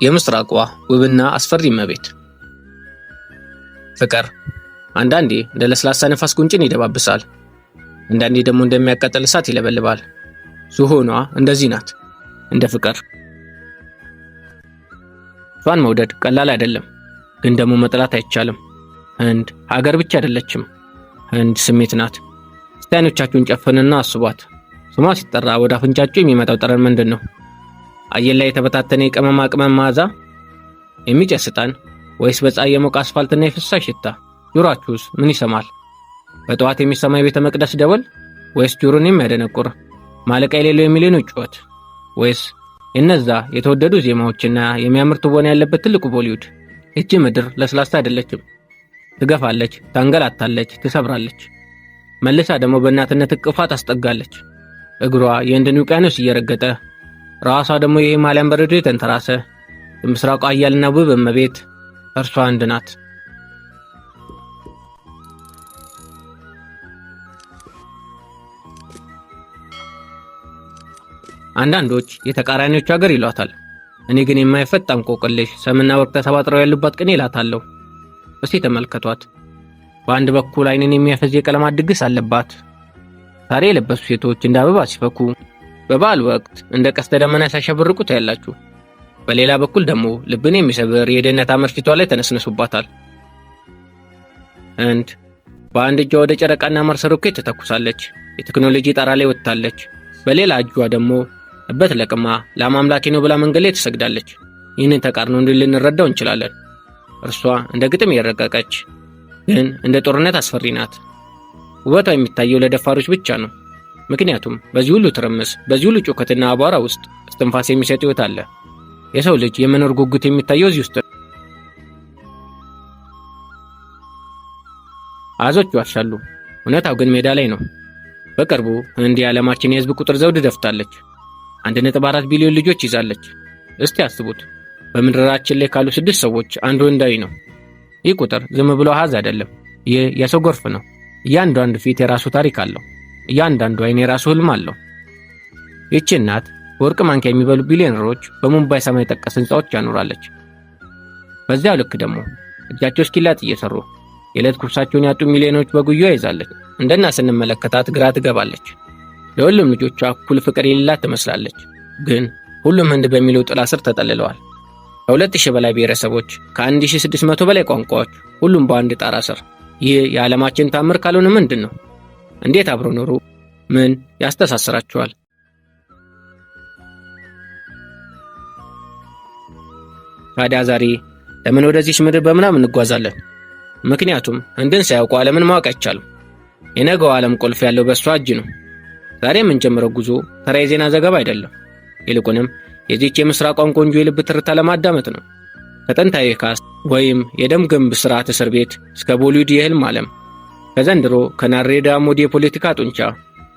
የምስራቋ ውብና አስፈሪ እመቤት። ፍቅር አንዳንዴ እንደ ለስላሳ ነፋስ ጉንጭን ይደባብሳል፣ አንዳንዴ ደግሞ እንደሚያቃጥል እሳት ይለበልባል። ዝሆኗ እንደዚህ ናት፣ እንደ ፍቅር። እሷን መውደድ ቀላል አይደለም፣ ግን ደግሞ መጥላት አይቻልም። ህንድ ሀገር ብቻ አይደለችም። ህንድ ስሜት ናት። እስቲ አይኖቻችሁን ጨፍንና አስቧት። ስሟ ሲጠራ ወደ አፍንጫችሁ የሚመጣው ጠረን ምንድን ነው? አየር ላይ የተበታተነ የቅመማ ቅመም መዓዛ፣ የሚጨስ ዕጣን፣ ወይስ በፀሐይ የሞቀ አስፋልትና የፍሳሽ ሽታ? ጆሮአችሁስ ምን ይሰማል? በጠዋት የሚሰማ የቤተ መቅደስ ደወል፣ ወይስ ጆሮን የሚያደነቁር ማለቂያ የሌለው የሚሊዮኖች ጩኸት፣ ወይስ የነዛ የተወደዱ ዜማዎችና የሚያምር ትወና ያለበት ትልቁ ቦሊውድ? ይቺ ምድር ለስላሳ አይደለችም። ትገፋለች፣ ታንገላታለች፣ ትሰብራለች። መልሳ ደግሞ በእናትነት እቅፏ ታስጠጋለች። እግሯ የህንድን ውቅያኖስ እየረገጠ ራሷ ደግሞ የሂማሊያን በረዶ የተንተራሰ የምስራቋ ኃያልና ውብ እመቤት እርሷ ህንድ ናት። አንዳንዶች የተቃራኒዎች ሀገር ይሏታል። እኔ ግን የማይፈታ እንቆቅልሽ፣ ሰምና ወርቅ ተሰባጥረው ያሉባት ቅኔ እላታለሁ። እስቲ ተመልከቷት። በአንድ በኩል ዓይንን የሚያፈዝ የቀለማት ድግስ አለባት። ሳሪ የለበሱ ሴቶች እንደ አበባ ሲፈኩ፣ በበዓል ወቅት እንደ ቀስተ ደመና ሲያሸብርቁ ታያላችሁ። በሌላ በኩል ደግሞ ልብን የሚሰብር የድህነት አመድ ፊቷ ላይ ተነስንሶባታል። ህንድ በአንድ እጇ ወደ ጨረቃና ማርስ ሮኬት ትተኩሳለች። የቴክኖሎጂ ጣራ ላይ ወጥታለች። በሌላ እጇ ደግሞ እበት ለቅማ ላም አምላኬ ነው ብላ መንገድ ላይ ትሰግዳለች። ይህንን ተቃርኖ እንዲህ ልንረዳው እንችላለን። እርሷ እንደ ግጥም የረቀቀች ግን እንደ ጦርነት አስፈሪ ናት። ውበቷ የሚታየው ለደፋሮች ብቻ ነው። ምክንያቱም በዚህ ሁሉ ትርምስ፣ በዚህ ሁሉ ጩኸትና አቧራ ውስጥ እስትንፋስ የሚሰጥ ሕይወት አለ። የሰው ልጅ የመኖር ጉጉት የሚታየው እዚህ ውስጥ ነው። አዞች ይዋሻሉ፣ እውነታው ግን ሜዳ ላይ ነው። በቅርቡ ህንድ የዓለማችን የህዝብ ቁጥር ዘውድ ደፍታለች። 1.4 ቢሊዮን ልጆች ይዛለች። እስቲ አስቡት፣ በምድራችን ላይ ካሉ ስድስት ሰዎች አንዱ ህንዳዊ ነው። ይህ ቁጥር ዝም ብሎ አሃዝ አይደለም። ይህ የሰው ጎርፍ ነው። እያንዳንዱ ፊት የራሱ ታሪክ አለው። እያንዳንዱ አይን የራሱ ህልም አለው። ይህች እናት በወርቅ ማንኪያ የሚበሉ ቢሊዮነሮች በሙምባይ ሰማይ ጠቀስ ህንፃዎች ያኖራለች። በዚያው ልክ ደግሞ እጃቸው እስኪላጥ እየሰሩ የዕለት ኩርሳቸውን ያጡ ሚሊዮኖች በጉያ ይዛለች። እንደና ስንመለከታት ግራ ትገባለች። ለሁሉም ልጆቿ እኩል ፍቅር የሌላት ትመስላለች። ግን ሁሉም ህንድ በሚለው ጥላ ስር ተጠልለዋል። ከ2000 በላይ ብሔረሰቦች፣ ከ1600 በላይ ቋንቋዎች፣ ሁሉም በአንድ ጣራ ስር። ይህ የዓለማችን ታምር ካልሆነ ምንድን ነው? እንዴት አብረው ኖሩ? ምን ያስተሳስራቸዋል? ታዲያ ዛሬ ለምን ወደዚች ምድር በምናብ እንጓዛለን? ምክንያቱም ህንድን ሳያውቁ ዓለምን ማወቅ አይቻልም። የነገው ዓለም ቁልፍ ያለው በእሷ እጅ ነው። ዛሬ የምንጀምረው ጉዞ ተራ የዜና ዘገባ አይደለም። ይልቁንም የዚህች የምስራቋን ቆንጆ የልብ ትርታ ለማዳመጥ ነው። ከጥንታዊ caste ወይም የደም ግንብ ስርዓት እስር ቤት እስከ ቦሊውድ የህልም ዓለም፣ ከዘንድሮ ከናሬንድራ ሞዲ የፖለቲካ ጡንቻ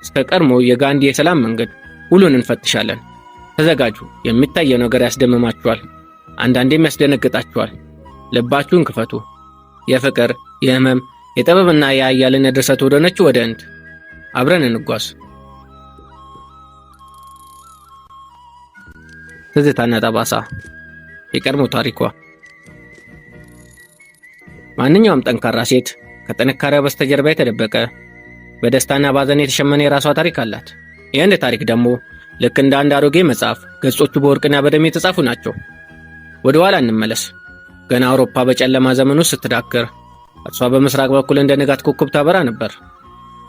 እስከ ቀድሞ የጋንዲ የሰላም መንገድ ሁሉን እንፈትሻለን። ተዘጋጁ። የሚታየው ነገር ያስደምማችኋል፣ አንዳንዴም ያስደነግጣችኋል። ልባችሁን ክፈቱ። የፍቅር፣ የህመም፣ የጥበብና የኃያልነት ድርሰት ወደሆነችው ወደ ህንድ አብረን እንጓዝ። ትዝታና ጠባሳ፣ የቀድሞ ታሪኳ። ማንኛውም ጠንካራ ሴት ከጥንካሬዋ በስተጀርባ የተደበቀ በደስታና በሐዘን የተሸመነ የራሷ ታሪክ አላት። የህንድ ታሪክ ደግሞ ልክ እንደ አንድ አሮጌ መጽሐፍ ገጾቹ በወርቅና በደም የተጻፉ ናቸው። ወደ ኋላ እንመለስ። ገና አውሮፓ በጨለማ ዘመን ውስጥ ስትዳክር፣ እርሷ በምስራቅ በኩል እንደ ንጋት ኮከብ ታበራ ነበር።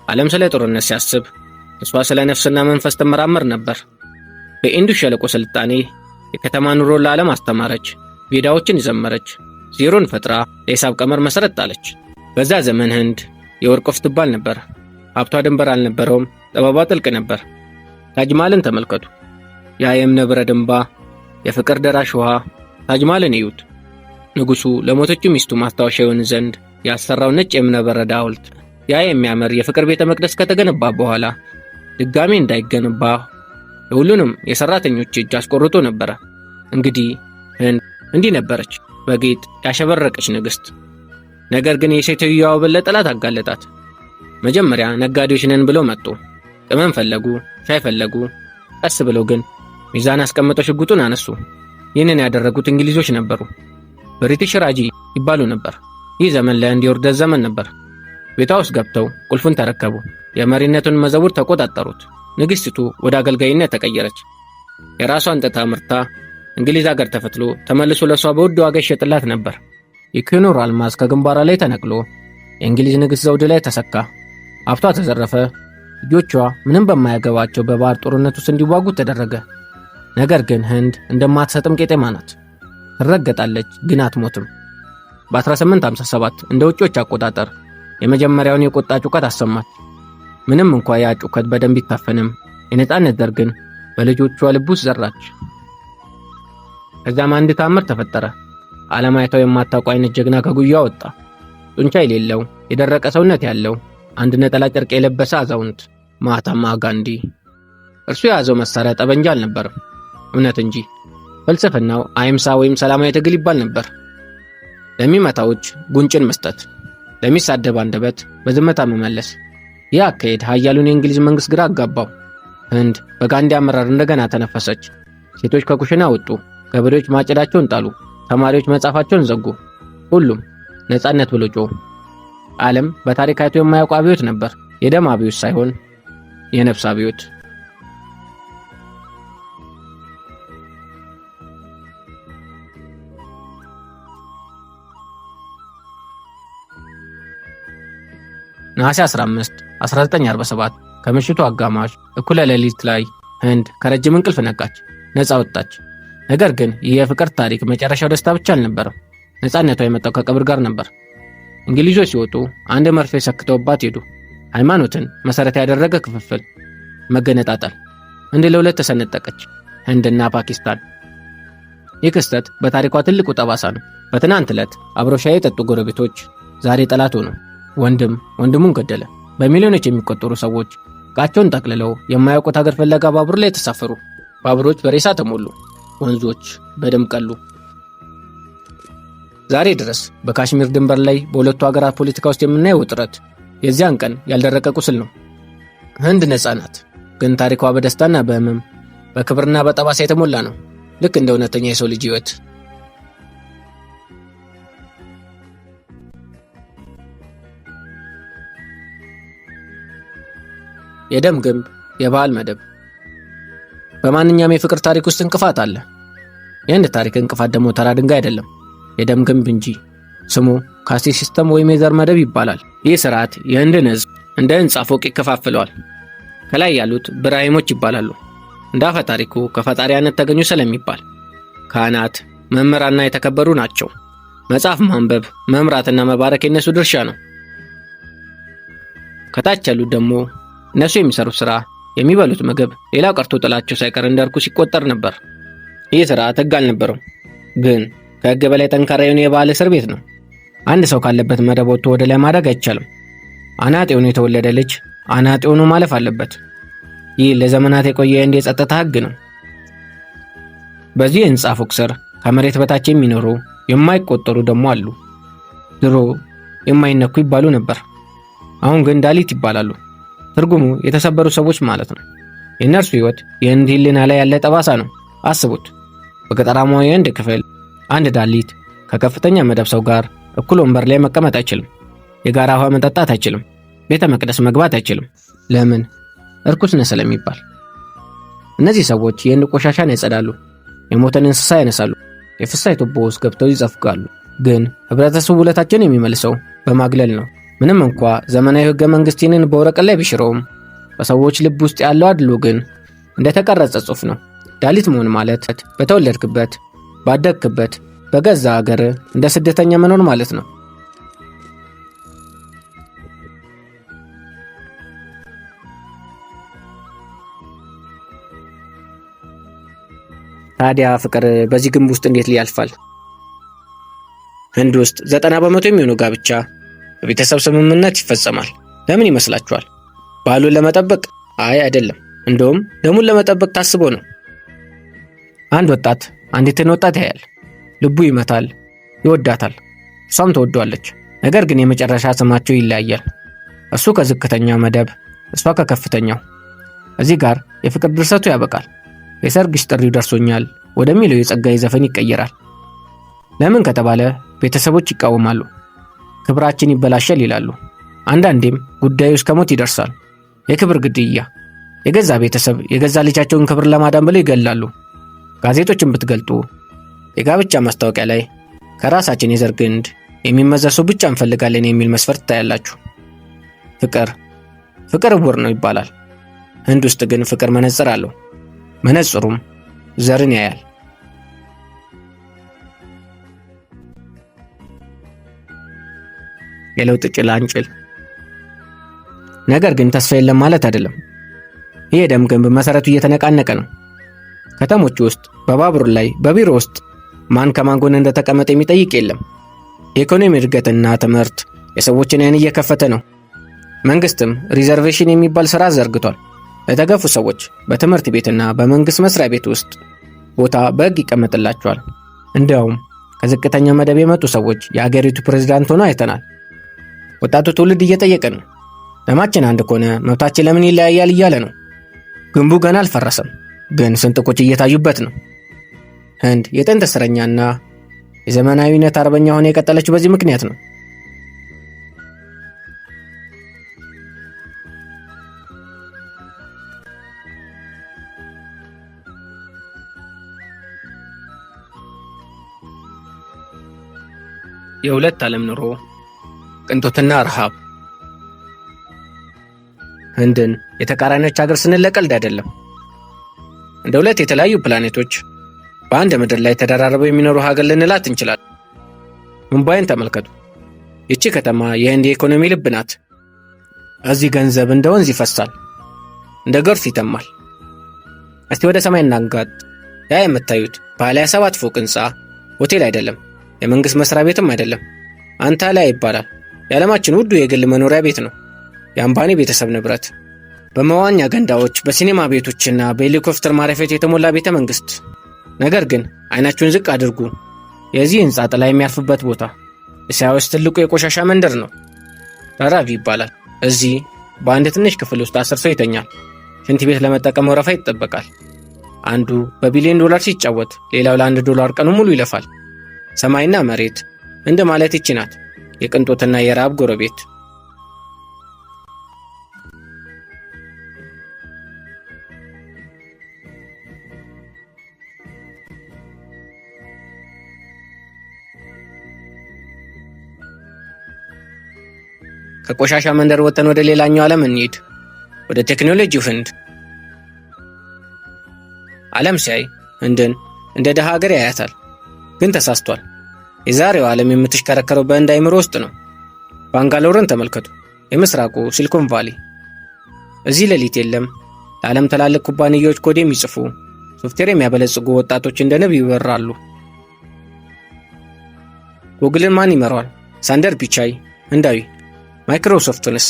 ዓለም ስለ ጦርነት ሲያስብ፣ እሷ ስለ ነፍስና መንፈስ ትመራመር ነበር። በኢንዱስ ሸለቆ ስልጣኔ የከተማ ኑሮ ለዓለም አስተማረች። ቬዳዎችን ዘመረች። ዜሮን ፈጥራ ለሂሳብ ቀመር መሰረት ጣለች። በዛ ዘመን ህንድ የወርቅ ወፍ ትባል ነበር። ሀብቷ ድንበር አልነበረውም፣ ጥበቧ ጥልቅ ነበር። ታጅማልን ተመልከቱ። ያ የእብነበረድ እንባ፣ የፍቅር ደራሽ ውሃ። ታጅማልን እዩት። ንጉሱ ለሞተችው ሚስቱ ማስታወሻ ይሆን ዘንድ ያሰራው ነጭ የእብነበረድ ሐውልት። ያ የሚያምር የፍቅር ቤተ መቅደስ ከተገነባ በኋላ ድጋሜ እንዳይገነባ የሁሉንም የሰራተኞች እጅ አስቆርጦ ነበረ። እንግዲህ ህንድ እንዲህ ነበረች፣ በጌጥ ያሸበረቀች ንግስት። ነገር ግን የሴትዮዋ ውበት ለጠላት አጋለጣት። መጀመሪያ ነጋዴዎች ነን ብለው መጡ። ቅመም ፈለጉ፣ ሻይ ፈለጉ። ቀስ ብለው ግን ሚዛን አስቀምጠው ሽጉጡን አነሱ። ይህንን ያደረጉት እንግሊዞች ነበሩ። ብሪቲሽ ራጂ ይባሉ ነበር። ይህ ዘመን ለህንድ የውርደት ዘመን ነበር። ቤቷ ውስጥ ገብተው ቁልፉን ተረከቡ። የመሪነቱን መዘውር ተቆጣጠሩት። ንግሥቲቱ ወደ አገልጋይነት ተቀየረች። የራሷን ጥጥ አምርታ እንግሊዝ አገር ተፈትሎ ተመልሶ ለእሷ በውድ ዋጋ ይሸጥላት ነበር። የኮሂኑር አልማዝ ከግንባሯ ላይ ተነቅሎ የእንግሊዝ ንግሥት ዘውድ ላይ ተሰካ። ሀብቷ ተዘረፈ። ልጆቿ ምንም በማያገባቸው በባህር ጦርነት ውስጥ እንዲዋጉ ተደረገ። ነገር ግን ህንድ እንደማትሰጥም ቄጤማ ናት። ትረገጣለች፣ ግን አትሞትም። በ1857 እንደ ውጪዎች አቆጣጠር የመጀመሪያውን የቁጣ ጩኸት አሰማች። ምንም እንኳ ያ ጩኸት በደንብ ቢታፈንም የነፃነት ዘር ግን በልጆቿ ልብ ውስጥ ዘራች። ከዚያም አንድ ታምር ተፈጠረ። ዓለም አይታው የማታውቀው አይነት ጀግና ከጉያዋ ወጣ። ጡንቻ የሌለው፣ የደረቀ ሰውነት ያለው፣ አንድ ነጠላ ጨርቅ የለበሰ አዛውንት ማህታማ ጋንዲ። እርሱ የያዘው መሳሪያ ጠበንጃ አልነበረም፣ እውነት እንጂ። ፍልስፍናው አሂምሳ ወይም ሰላማዊ ትግል ይባል ነበር። ለሚመታዎች ጉንጭን መስጠት፣ ለሚሳደብ አንደበት በዝምታ መመለስ። ይህ አካሄድ ኃያሉን የእንግሊዝ መንግስት ግራ አጋባው። ህንድ በጋንዲ አመራር እንደገና ተነፈሰች። ሴቶች ከኩሽና ወጡ፣ ገበሬዎች ማጭዳቸውን ጣሉ፣ ተማሪዎች መጽሐፋቸውን ዘጉ። ሁሉም ነፃነት ብሎ ጮሁ። ዓለም በታሪክ አይቶ የማያውቀው አብዮት ነበር። የደም አብዮት ሳይሆን የነፍስ አብዮት። ነሐሴ 15 1947 ከምሽቱ አጋማሽ እኩለ ሌሊት ላይ ህንድ ከረጅም እንቅልፍ ነቃች፣ ነፃ ወጣች። ነገር ግን ይህ የፍቅር ታሪክ መጨረሻው ደስታ ብቻ አልነበረም። ነፃነቷ የመጣው ከቀብር ጋር ነበር። እንግሊዞች ሲወጡ አንድ መርፌ ሰክተውባት ሄዱ። ሃይማኖትን መሰረት ያደረገ ክፍፍል፣ መገነጣጠል። ህንድ ለሁለት ተሰነጠቀች፣ ህንድና ፓኪስታን። ይህ ክስተት በታሪኳ ትልቁ ጠባሳ ነው። በትናንት ዕለት አብረው ሻይ የጠጡ ጎረቤቶች ዛሬ ጠላት ሆኑ። ወንድም ወንድሙን ገደለ። በሚሊዮኖች የሚቆጠሩ ሰዎች ዕቃቸውን ጠቅልለው የማያውቁት ሀገር ፍለጋ ባቡር ላይ ተሳፈሩ። ባቡሮች በሬሳ ተሞሉ። ወንዞች በደም ቀሉ። ዛሬ ድረስ በካሽሚር ድንበር ላይ በሁለቱ ሀገራት ፖለቲካ ውስጥ የምናየው ውጥረት የዚያን ቀን ያልደረቀ ቁስል ነው። ህንድ ነፃ ናት፣ ግን ታሪኳ በደስታና በህመም፣ በክብርና በጠባሳ የተሞላ ነው። ልክ እንደ እውነተኛ የሰው ልጅ ህይወት። የደም ግንብ፣ የባህል መደብ። በማንኛውም የፍቅር ታሪክ ውስጥ እንቅፋት አለ። የህንድ ታሪክ እንቅፋት ደግሞ ተራ ድንጋይ አይደለም፣ የደም ግንብ እንጂ። ስሙ caste system ወይም የዘር መደብ ይባላል። ይህ ስርዓት የህንድን ህዝብ እንደ ህንፃ ፎቅ ይከፋፍለዋል። ከላይ ያሉት ብራሂሞች ይባላሉ። እንደ አፈ ታሪኩ ከፈጣሪያነት ተገኙ ስለሚባል ካህናት፣ መምህራንና የተከበሩ ናቸው። መጽሐፍ ማንበብ፣ መምራትና መባረክ የነሱ ድርሻ ነው። ከታች ያሉት ደግሞ እነሱ የሚሰሩት ስራ፣ የሚበሉት ምግብ፣ ሌላው ቀርቶ ጥላቸው ሳይቀር እንደ ርኩስ ይቆጠር ነበር። ይህ ስርዓት ህግ አልነበረውም፣ ግን ከህግ በላይ ጠንካራ የሆነ የባህል እስር ቤት ነው። አንድ ሰው ካለበት መደብ ወጥቶ ወደ ላይ ማደግ አይቻልም። አናጢ ሆኖ የተወለደ ልጅ አናጢ ሆኖ ማለፍ አለበት። ይህ ለዘመናት የቆየ የህንድ የጸጥታ ህግ ነው። በዚህ የህንፃ ፎቅ ስር ከመሬት በታች የሚኖሩ የማይቆጠሩ ደግሞ አሉ። ድሮ የማይነኩ ይባሉ ነበር። አሁን ግን ዳሊት ይባላሉ። ትርጉሙ የተሰበሩ ሰዎች ማለት ነው። የእነርሱ ህይወት የህንድ ህሊና ላይ ያለ ጠባሳ ነው። አስቡት፣ በገጠራማው የህንድ ክፍል አንድ ዳሊት ከከፍተኛ መደብ ሰው ጋር እኩል ወንበር ላይ መቀመጥ አይችልም። የጋራ ውሃ መጠጣት አይችልም። ቤተ መቅደስ መግባት አይችልም። ለምን? እርኩስ ነህ ስለሚባል። እነዚህ ሰዎች የህንድ ቆሻሻን ያጸዳሉ፣ የሞተን እንስሳ ያነሳሉ፣ የፍሳሽ ቱቦ ውስጥ ገብተው ይጸፍጋሉ። ግን ህብረተሰቡ ውለታቸውን የሚመልሰው በማግለል ነው። ምንም እንኳ ዘመናዊ ህገ መንግስት ይህንን በወረቀት ላይ ቢሽረውም በሰዎች ልብ ውስጥ ያለው አድሎ ግን እንደተቀረጸ ጽሑፍ ነው። ዳሊት መሆን ማለት በተወለድክበት፣ ባደግክበት በገዛ ሀገር እንደ ስደተኛ መኖር ማለት ነው። ታዲያ ፍቅር በዚህ ግንብ ውስጥ እንዴት ሊያልፋል? ህንድ ውስጥ 90% የሚሆነው ጋብቻ በቤተሰብ ስምምነት ይፈጸማል። ለምን ይመስላችኋል? ባህሉን ለመጠበቅ? አይ አይደለም። እንደውም ደሙን ለመጠበቅ ታስቦ ነው። አንድ ወጣት አንዲትን ወጣት ያያል። ልቡ ይመታል፣ ይወዳታል፣ እሷም ትወደዋለች። ነገር ግን የመጨረሻ ስማቸው ይለያያል። እሱ ከዝቅተኛው መደብ፣ እሷ ከከፍተኛው። እዚህ ጋር የፍቅር ድርሰቱ ያበቃል። የሰርግሽ ጥሪው ደርሶኛል ወደሚለው የጸጋዬ ዘፈን ይቀየራል። ለምን ከተባለ ቤተሰቦች ይቃወማሉ። ክብራችን ይበላሻል ይላሉ። አንዳንዴም ጉዳዩ እስከ ሞት ይደርሳል። የክብር ግድያ። የገዛ ቤተሰብ የገዛ ልጃቸውን ክብር ለማዳን ብለው ይገላሉ። ጋዜጦችን ብትገልጡ የጋብቻ ማስታወቂያ ላይ ከራሳችን የዘር ግንድ የሚመዘዝ ሰው ብቻ እንፈልጋለን የሚል መስፈርት ታያላችሁ። ፍቅር ፍቅር እውር ነው ይባላል። ህንድ ውስጥ ግን ፍቅር መነጽር አለው። መነጽሩም ዘርን ያያል። የለውጥ ጭላንጭል። ነገር ግን ተስፋ የለም ማለት አይደለም። ይህ የደም ግንብ መሰረቱ እየተነቃነቀ ነው። ከተሞች ውስጥ፣ በባቡር ላይ፣ በቢሮ ውስጥ ማን ከማን ጎን እንደተቀመጠ የሚጠይቅ የለም። የኢኮኖሚ እድገትና ትምህርት የሰዎችን ዓይን እየከፈተ ነው። መንግስትም reservation የሚባል ስራ ዘርግቷል። ለተገፉ ሰዎች በትምህርት ቤትና በመንግስት መስሪያ ቤት ውስጥ ቦታ በሕግ ይቀመጥላቸዋል። እንዲያውም ከዝቅተኛ መደብ የመጡ ሰዎች የአገሪቱ ፕሬዝዳንት ሆነው አይተናል። ወጣቱ ትውልድ እየጠየቀ ነው። ደማችን አንድ ከሆነ መብታችን ለምን ይለያያል እያለ ነው። ግንቡ ገና አልፈረሰም፣ ግን ስንጥቆች እየታዩበት ነው። ህንድ የጥንት እስረኛና የዘመናዊነት አርበኛ ሆነ የቀጠለችው በዚህ ምክንያት ነው። የሁለት ዓለም ኑሮ፣ ቅንጦትና ረሃብ። ህንድን የተቃራኒዎች ሀገር ስንል ለቀልድ አይደለም። እንደ ሁለት የተለያዩ ፕላኔቶች በአንድ ምድር ላይ ተደራርበው የሚኖሩ ሀገር ልንላት እንችላለን። ሙምባይን ተመልከቱ። ይቺ ከተማ የህንድ የኢኮኖሚ ልብ ናት። እዚህ ገንዘብ እንደ ወንዝ ይፈሳል፣ እንደ ጎርፍ ይተማል። እስቲ ወደ ሰማይ እናንጋጥ። ያ የምታዩት ባለ 27 ፎቅ ህንፃ ሆቴል አይደለም፣ የመንግስት መስሪያ ቤትም አይደለም። አንታሊያ ይባላል። የዓለማችን ውዱ የግል መኖሪያ ቤት ነው። የአምባኒ ቤተሰብ ንብረት። በመዋኛ ገንዳዎች፣ በሲኔማ ቤቶችና በሄሊኮፕተር ማረፊያዎች የተሞላ ቤተ መንግስት። ነገር ግን አይናችሁን ዝቅ አድርጉ። የዚህ ህንፃ ጥላ የሚያርፍበት ቦታ እስያ ውስጥ ትልቁ የቆሻሻ መንደር ነው። ዳራቪ ይባላል። እዚህ በአንድ ትንሽ ክፍል ውስጥ 10 ሰው ይተኛል። ሽንት ቤት ለመጠቀም ወረፋ ይጠበቃል። አንዱ በቢሊዮን ዶላር ሲጫወት፣ ሌላው ለ1 ዶላር ቀኑ ሙሉ ይለፋል። ሰማይና መሬት እንደ ማለት ይቺ ናት፣ የቅንጦትና የረሃብ ጎረቤት። ከቆሻሻ መንደር ወጥተን ወደ ሌላኛው ዓለም እንሂድ፣ ወደ ቴክኖሎጂው ህንድ። ዓለም ሲያይ ህንድን እንደ ድሃ ሀገር ያያታል፣ ግን ተሳስቷል። የዛሬው ዓለም የምትሽከረከረው በህንድ አይምሮ ውስጥ ነው። ባንጋሎርን ተመልከቱ፣ የምስራቁ ሲሊኮን ቫሊ። እዚህ ሌሊት የለም። ለዓለም ትላልቅ ኩባንያዎች ኮድ የሚጽፉ፣ ሶፍትዌር የሚያበለጽጉ ወጣቶች እንደ ንብ ይበራሉ። ጉግልን ማን ይመራዋል? ሳንደር ፒቻይ ህንዳዊ። ማይክሮሶፍትንስ?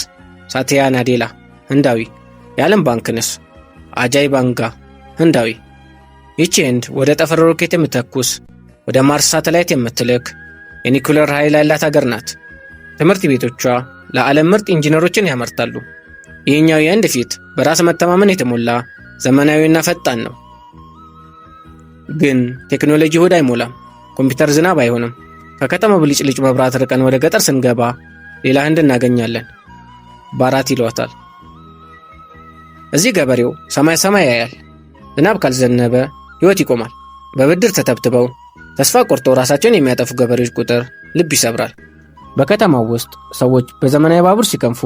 ሳትያ ናዴላ ህንዳዊ። የዓለም ባንክንስ? አጃይ ባንጋ ህንዳዊ። ይቺ ህንድ ወደ ጠፈር ሮኬት የምትተኩስ፣ ወደ ማርስ ሳተላይት የምትልክ፣ የኒኩለር ኃይል ያላት ሀገር ናት። ትምህርት ቤቶቿ ለዓለም ምርጥ ኢንጂነሮችን ያመርታሉ። ይህኛው የህንድ ፊት በራስ መተማመን የተሞላ፣ ዘመናዊና ፈጣን ነው። ግን ቴክኖሎጂ ሆድ አይሞላም። ኮምፒውተር ዝናብ አይሆንም። ከከተማው ብልጭልጭ መብራት ርቀን ወደ ገጠር ስንገባ ሌላ ህንድ እናገኛለን። ባራት ይሏታል። እዚህ ገበሬው ሰማይ ሰማይ ያያል። ዝናብ ካልዘነበ ሕይወት ይቆማል። በብድር ተተብትበው ተስፋ ቆርጠው ራሳቸውን የሚያጠፉ ገበሬዎች ቁጥር ልብ ይሰብራል። በከተማው ውስጥ ሰዎች በዘመናዊ ባቡር ሲከንፉ፣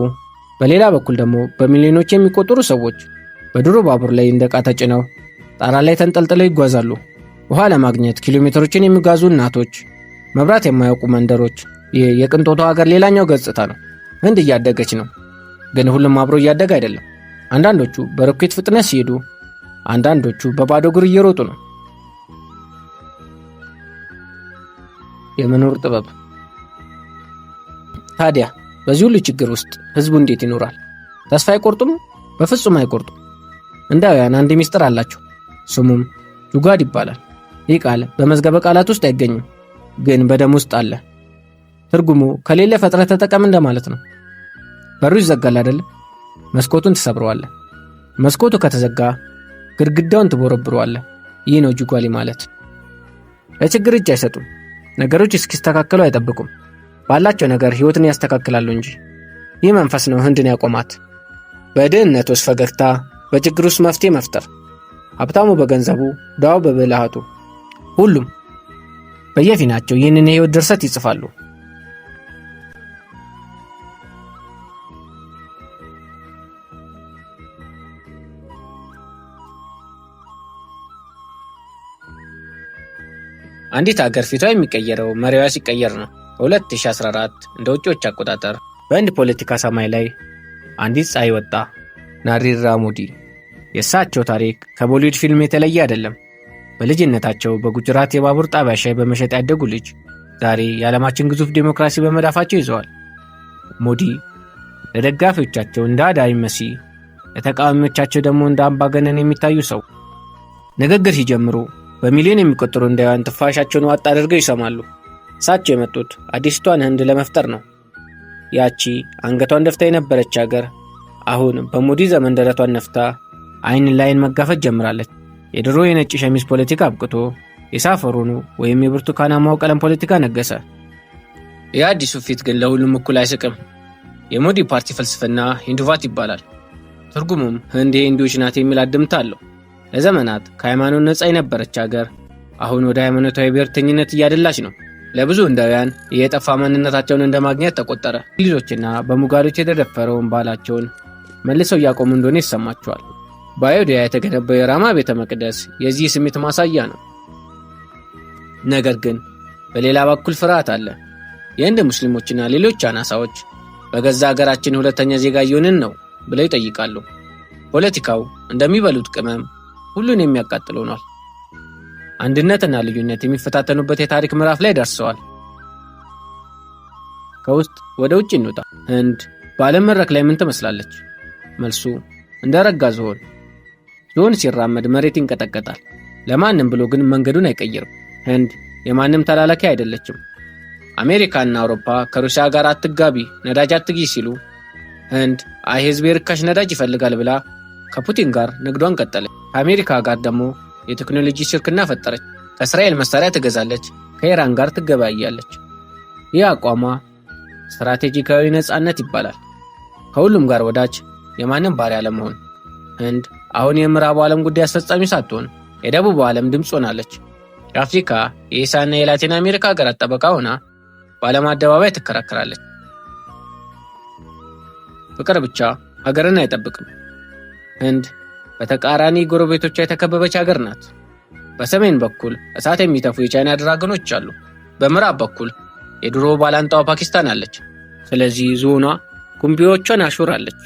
በሌላ በኩል ደግሞ በሚሊዮኖች የሚቆጠሩ ሰዎች በድሮ ባቡር ላይ እንደ ዕቃ ተጭነው ጣራ ላይ ተንጠልጥለው ይጓዛሉ። ውሃ ለማግኘት ኪሎ ሜትሮችን የሚጓዙ እናቶች፣ መብራት የማያውቁ መንደሮች። ይህ የቅንጦቱ ሀገር ሌላኛው ገጽታ ነው። ህንድ እያደገች ነው፣ ግን ሁሉም አብሮ እያደገ አይደለም። አንዳንዶቹ በሮኬት ፍጥነት ሲሄዱ፣ አንዳንዶቹ በባዶ እግር እየሮጡ ነው። የመኖር ጥበብ። ታዲያ በዚህ ሁሉ ችግር ውስጥ ህዝቡ እንዴት ይኖራል? ተስፋ አይቆርጡም? በፍጹም አይቆርጡም። ህንዳውያን አንድ ሚስጥር አላቸው። ስሙም ጁጋድ ይባላል። ይህ ቃል በመዝገበ ቃላት ውስጥ አይገኝም፣ ግን በደም ውስጥ አለ። ትርጉሙ ከሌለ ፈጥረህ ተጠቀም እንደማለት ነው። በሩ ይዘጋል አይደል? መስኮቱን ትሰብረዋለህ። መስኮቱ ከተዘጋ ግድግዳውን ትቦረብረዋለህ። ይህ ነው ጁጋሊ ማለት። ለችግር እጅ አይሰጡም። ነገሮች እስኪስተካከሉ አይጠብቁም። ባላቸው ነገር ሕይወትን ያስተካክላሉ እንጂ። ይህ መንፈስ ነው ህንድን ያቆማት። በድህነት ውስጥ ፈገግታ፣ በችግር ውስጥ መፍትሄ መፍጠር። ሀብታሙ በገንዘቡ፣ ድሃው በብልሃቱ፣ ሁሉም በየፊናቸው ይህንን የህይወት ድርሰት ይጽፋሉ። አንዲት ሀገር ፊቷ የሚቀየረው መሪዋ ሲቀየር ነው። በ2014 እንደ ውጪዎች አቆጣጠር በህንድ ፖለቲካ ሰማይ ላይ አንዲት ፀሐይ ወጣ። ናሬንድራ ሞዲ። የእሳቸው ታሪክ ከቦሊውድ ፊልም የተለየ አይደለም። በልጅነታቸው በጉጅራት የባቡር ጣቢያ ሻይ በመሸጥ ያደጉ ልጅ ዛሬ የዓለማችን ግዙፍ ዴሞክራሲ በመዳፋቸው ይዘዋል። ሞዲ ለደጋፊዎቻቸው እንደ አዳኝ መሲህ፣ ለተቃዋሚዎቻቸው ደግሞ እንደ አምባገነን የሚታዩ ሰው። ንግግር ሲጀምሩ በሚሊዮን የሚቆጠሩ ህንዳውያን ትንፋሻቸውን ዋጥ አድርገው ይሰማሉ። እሳቸው የመጡት አዲስቷን ህንድ ለመፍጠር ነው። ያቺ አንገቷን ደፍታ የነበረች ሀገር አሁን በሞዲ ዘመን ደረቷን ነፍታ አይን ላይን መጋፈጥ ጀምራለች። የድሮ የነጭ ሸሚዝ ፖለቲካ አብቅቶ የሳፈሮኑ ወይም የብርቱካናማው ቀለም ፖለቲካ ነገሰ። የአዲሱ ፊት ግን ለሁሉም እኩል አይስቅም። የሞዲ ፓርቲ ፍልስፍና ሂንዱትቫ ይባላል። ትርጉሙም ህንድ የሂንዱዎች ናት የሚል አድምታ አለው። ለዘመናት ከሃይማኖት ነፃ የነበረች ሀገር አሁን ወደ ሃይማኖታዊ ብሔርተኝነት እያደላች ነው። ለብዙ ህንዳውያን የጠፋ ማንነታቸውን እንደማግኘት ተቆጠረ። እንግሊዞችና በሙጋሎች የተደፈረውን ባህላቸውን መልሰው እያቆሙ እንደሆነ ይሰማቸዋል። በአዮዲያ የተገነባው የራማ ቤተ መቅደስ የዚህ ስሜት ማሳያ ነው። ነገር ግን በሌላ በኩል ፍርሃት አለ። የህንድ ሙስሊሞችና ሌሎች አናሳዎች በገዛ ሀገራችን ሁለተኛ ዜጋ እየሆንን ነው ብለው ይጠይቃሉ። ፖለቲካው እንደሚበሉት ቅመም ሁሉን የሚያቃጥል ሆኗል። አንድነትና ልዩነት የሚፈታተኑበት የታሪክ ምዕራፍ ላይ ደርሰዋል። ከውስጥ ወደ ውጭ እንውጣ። ህንድ በዓለም መድረክ ላይ ምን ትመስላለች? መልሱ እንደ ረጋ ዝሆን። ዝሆን ሲራመድ መሬት ይንቀጠቀጣል፣ ለማንም ብሎ ግን መንገዱን አይቀይርም። ህንድ የማንም ተላላኪ አይደለችም። አሜሪካና አውሮፓ ከሩሲያ ጋር አትጋቢ፣ ነዳጅ አትግዢ ሲሉ ህንድ አይ ህዝቤ ርካሽ ነዳጅ ይፈልጋል ብላ ከፑቲን ጋር ንግዷን ቀጠለች። ከአሜሪካ ጋር ደግሞ የቴክኖሎጂ ሽርክና ፈጠረች። ከእስራኤል መሳሪያ ትገዛለች፣ ከኢራን ጋር ትገበያያለች። ይህ አቋሟ ስትራቴጂካዊ ነፃነት ይባላል። ከሁሉም ጋር ወዳጅ፣ የማንም ባሪያ ለመሆን። ህንድ አሁን የምዕራቡ ዓለም ጉዳይ አስፈጻሚ ሳትሆን የደቡቡ ዓለም ድምፅ ሆናለች። የአፍሪካ፣ የእስያና የላቲን አሜሪካ ሀገራት ጠበቃ ሆና በዓለም አደባባይ ትከራከራለች። ፍቅር ብቻ ሀገርን አይጠብቅም። ህንድ በተቃራኒ ጎረቤቶቿ የተከበበች ሀገር ናት። በሰሜን በኩል እሳት የሚተፉ የቻይና ድራገኖች አሉ። በምዕራብ በኩል የድሮ ባላንጣዋ ፓኪስታን አለች። ስለዚህ ዝሆኗ ኩምቢዎቿን አሹራለች።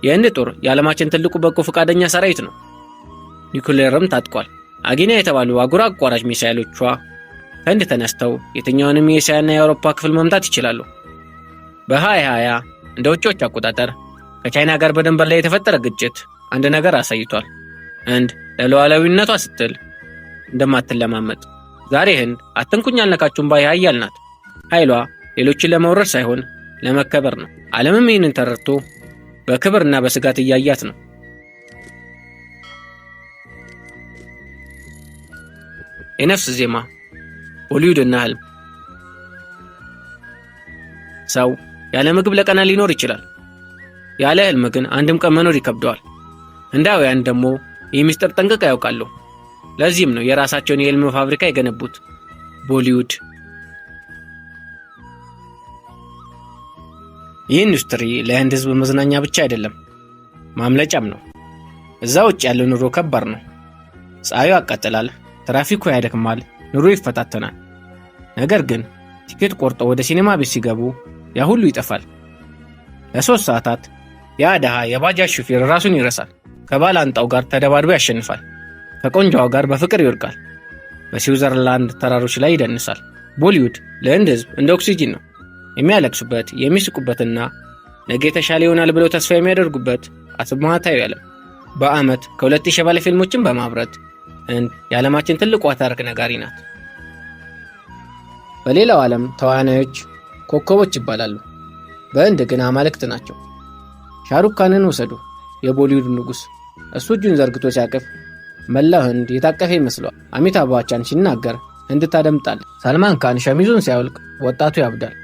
የህንድ ጦር የዓለማችን ትልቁ በጎ ፈቃደኛ ሰራዊት ነው። ኒውክሌርም ታጥቋል። አግኒ የተባሉ አህጉር አቋራጭ ሚሳይሎቿ ከህንድ ተነስተው የትኛውንም የእስያና የአውሮፓ ክፍል መምታት ይችላሉ። በ2020 እንደ ውጪዎች አቆጣጠር ከቻይና ጋር በድንበር ላይ የተፈጠረ ግጭት አንድ ነገር አሳይቷል። ህንድ ለሉዓላዊነቷ ስትል እንደማትለማመጥ። ዛሬ ህንድ አትንኩኝ አልነካችሁም ባይ ሀያል ናት። ኃይሏ ሌሎችን ለመውረር ሳይሆን ለመከበር ነው። ዓለምም ይህንን ተረድቶ በክብርና በስጋት እያያት ነው። የነፍስ ዜማ፣ ቦሊውድ እና ህልም። ሰው ያለ ምግብ ለቀናት ሊኖር ይችላል። ያለ ህልም ግን አንድም ቀን መኖር ይከብደዋል። ህንዳውያን ደግሞ ይህ ምስጢር ጠንቅቀው ያውቃሉ። ለዚህም ነው የራሳቸውን የህልም ፋብሪካ የገነቡት፣ ቦሊውድ። ይህ ኢንዱስትሪ ለህንድ ህዝብ መዝናኛ ብቻ አይደለም፣ ማምለጫም ነው። እዛ ውጭ ያለው ኑሮ ከባድ ነው። ፀሐዩ ያቃጥላል፣ ትራፊኩ ያደክማል፣ ኑሮ ይፈታተናል። ነገር ግን ቲኬት ቆርጦ ወደ ሲኔማ ቤት ሲገቡ ያ ሁሉ ይጠፋል። ለ3 ሰዓታት ያ ድሃ የባጃጅ ሹፌር ራሱን ይረሳል። ከባላንጣው ጋር ተደባድቦ ያሸንፋል። ከቆንጆዋ ጋር በፍቅር ይወድቃል። በስዊዘርላንድ ተራሮች ላይ ይደንሳል። ቦሊውድ ለህንድ ህዝብ እንደ ኦክሲጂን ነው። የሚያለቅሱበት፣ የሚስቁበትና ነገ የተሻለ ይሆናል ብለው ተስፋ የሚያደርጉበት አስማታዊ ዓለም። በዓመት ከ2000 በላይ ፊልሞችን በማምረት ህንድ የዓለማችን ትልቋ ታሪክ ነጋሪ ናት። በሌላው ዓለም ተዋናዮች ኮከቦች ይባላሉ። በህንድ ግን አማልክት ናቸው። ሻሩክ ካንን ውሰዱ፣ የቦሊውድ ንጉሥ። እሱ እጁን ዘርግቶ ሲያቅፍ መላው ህንድ የታቀፈ ይመስለዋል። አሚታብ ባቻን ሲናገር ህንድ ታደምጣለች። ሳልማን ካን ሸሚዙን ሲያወልቅ ወጣቱ ያብዳል።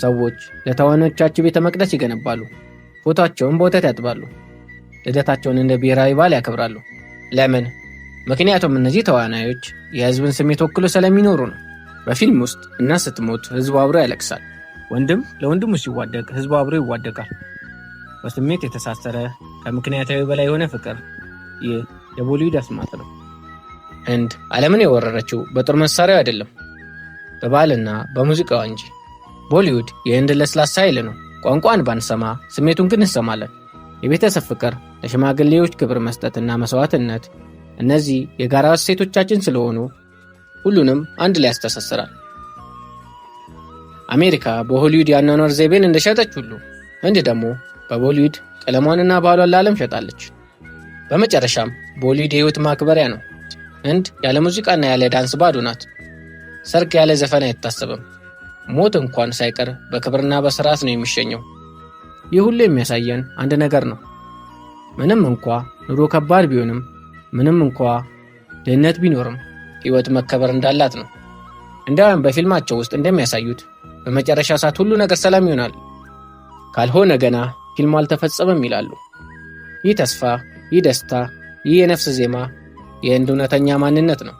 ሰዎች ለተዋናዮቻቸው ቤተ መቅደስ ይገነባሉ። ፎቶአቸውን በወተት ያጥባሉ። ልደታቸውን እንደ ብሔራዊ በዓል ያከብራሉ። ለምን? ምክንያቱም እነዚህ ተዋናዮች የህዝብን ስሜት ወክሎ ስለሚኖሩ ነው። በፊልም ውስጥ እናት ስትሞት ህዝቡ አብሮ ያለቅሳል። ወንድም ለወንድሙ ሲዋደቅ ህዝቡ አብሮ ይዋደቃል። በስሜት የተሳሰረ ከምክንያታዊ በላይ የሆነ ፍቅር። ይህ የቦሊውድ አስማት ነው። ህንድ ዓለምን የወረረችው በጦር መሳሪያው አይደለም፣ በባህልና በሙዚቃዋ እንጂ። ቦሊውድ የህንድ ለስላሳ ኃይል ነው። ቋንቋን ባንሰማ ስሜቱን ግን እንሰማለን። የቤተሰብ ፍቅር፣ ለሽማግሌዎች ክብር መስጠትና መስዋዕትነት፣ እነዚህ የጋራ እሴቶቻችን ስለሆኑ ሁሉንም አንድ ላይ ያስተሳስራል። አሜሪካ በሆሊውድ የአኗኗር ዘይቤን እንደሸጠች ሁሉ ህንድ ደግሞ በቦሊውድ ቀለሟንና ባህሏን ለዓለም ሸጣለች። በመጨረሻም ቦሊውድ የህይወት ማክበሪያ ነው። ህንድ ያለ ሙዚቃና ያለ ዳንስ ባዶ ናት። ሰርግ ያለ ዘፈን አይታሰብም። ሞት እንኳን ሳይቀር በክብርና በስርዓት ነው የሚሸኘው። ይህ ሁሉ የሚያሳየን አንድ ነገር ነው። ምንም እንኳ ኑሮ ከባድ ቢሆንም፣ ምንም እንኳ ድህነት ቢኖርም ህይወት መከበር እንዳላት ነው። እንዲያውም በፊልማቸው ውስጥ እንደሚያሳዩት በመጨረሻ ሰዓት ሁሉ ነገር ሰላም ይሆናል፣ ካልሆነ ገና ፊልሙ አልተፈጸመም ይላሉ። ይህ ተስፋ፣ ይህ ደስታ፣ ይህ የነፍስ ዜማ የህንድ እውነተኛ ማንነት ነው።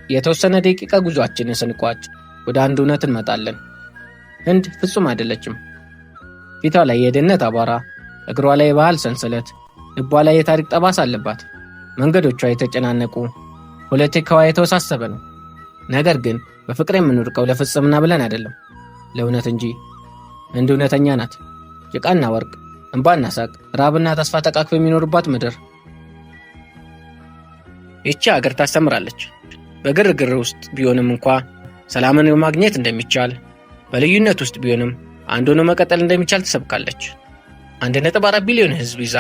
የተወሰነ ደቂቃ ጉዟችንን ስንቋጭ ወደ አንድ እውነት እንመጣለን። ህንድ ፍጹም አይደለችም። ፊቷ ላይ የድህነት አቧራ፣ እግሯ ላይ የባህል ሰንሰለት፣ ልቧ ላይ የታሪክ ጠባሳ አለባት። መንገዶቿ የተጨናነቁ፣ ፖለቲካዋ የተወሳሰበ ነው። ነገር ግን በፍቅር የምንወድቀው ለፍጽምና ብለን አይደለም፣ ለእውነት እንጂ። ህንድ እውነተኛ ናት። ጭቃና ወርቅ፣ እንባና ሳቅ፣ ራብና ተስፋ ተቃቅፈው የሚኖሩባት ምድር። ይቺ ሀገር ታስተምራለች። በግርግር ውስጥ ቢሆንም እንኳ ሰላምን ማግኘት እንደሚቻል፣ በልዩነት ውስጥ ቢሆንም አንድ ሆኖ መቀጠል እንደሚቻል ትሰብካለች። 1.4 ቢሊዮን ህዝብ ይዛ፣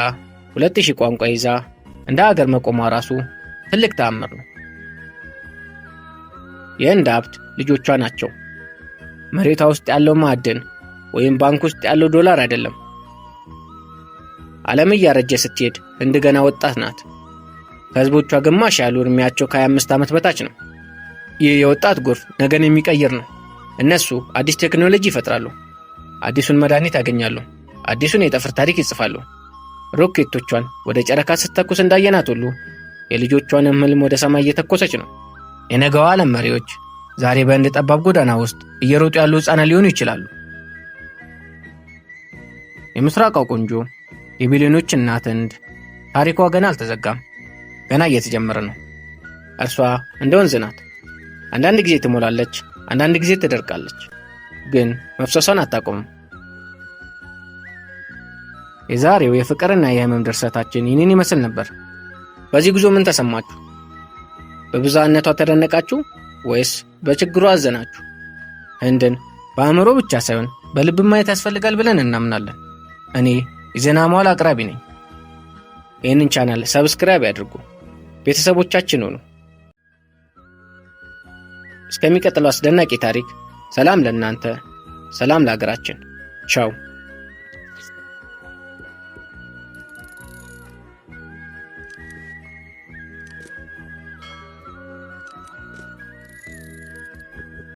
2000 ቋንቋ ይዛ እንደ ሀገር መቆሟ ራሱ ትልቅ ተአምር ነው። የህንድ ሀብት ልጆቿ ናቸው። መሬቷ ውስጥ ያለው ማዕድን ወይም ባንክ ውስጥ ያለው ዶላር አይደለም። ዓለም እያረጀ ስትሄድ ህንድ ገና ወጣት ናት። ከህዝቦቿ ግማሽ ያሉ እድሜያቸው ከ25 ዓመት በታች ነው። ይህ የወጣት ጎርፍ ነገን የሚቀይር ነው። እነሱ አዲስ ቴክኖሎጂ ይፈጥራሉ። አዲሱን መድኃኒት ያገኛሉ። አዲሱን የጠፈር ታሪክ ይጽፋሉ። ሮኬቶቿን ወደ ጨረቃ ስትተኩስ እንዳየናት ሁሉ የልጆቿንም ህልም ወደ ሰማይ እየተኮሰች ነው። የነገው ዓለም መሪዎች ዛሬ በህንድ ጠባብ ጎዳና ውስጥ እየሮጡ ያሉ ሕፃናት ሊሆኑ ይችላሉ። የምስራቋ ቆንጆ፣ የቢሊዮኖች እናት ህንድ ታሪኳ ገና አልተዘጋም። ገና እየተጀመረ ነው። እርሷ እንደ ወንዝ ናት። አንዳንድ ጊዜ ትሞላለች፣ አንዳንድ ጊዜ ትደርቃለች፣ ግን መፍሰሷን አታቆምም። የዛሬው የፍቅርና የህመም ድርሰታችን ይህንን ይመስል ነበር። በዚህ ጉዞ ምን ተሰማችሁ? በብዝሃነቷ ተደነቃችሁ ወይስ በችግሩ አዘናችሁ? ህንድን በአእምሮ ብቻ ሳይሆን በልብ ማየት ያስፈልጋል ብለን እናምናለን። እኔ የዜና መዋል አቅራቢ ነኝ። ይህንን ቻናል subscribe ያድርጉ፣ ቤተሰቦቻችን ሁኑ። እስከሚቀጥለው አስደናቂ ታሪክ ሰላም ለእናንተ፣ ሰላም ለሀገራችን። ቻው።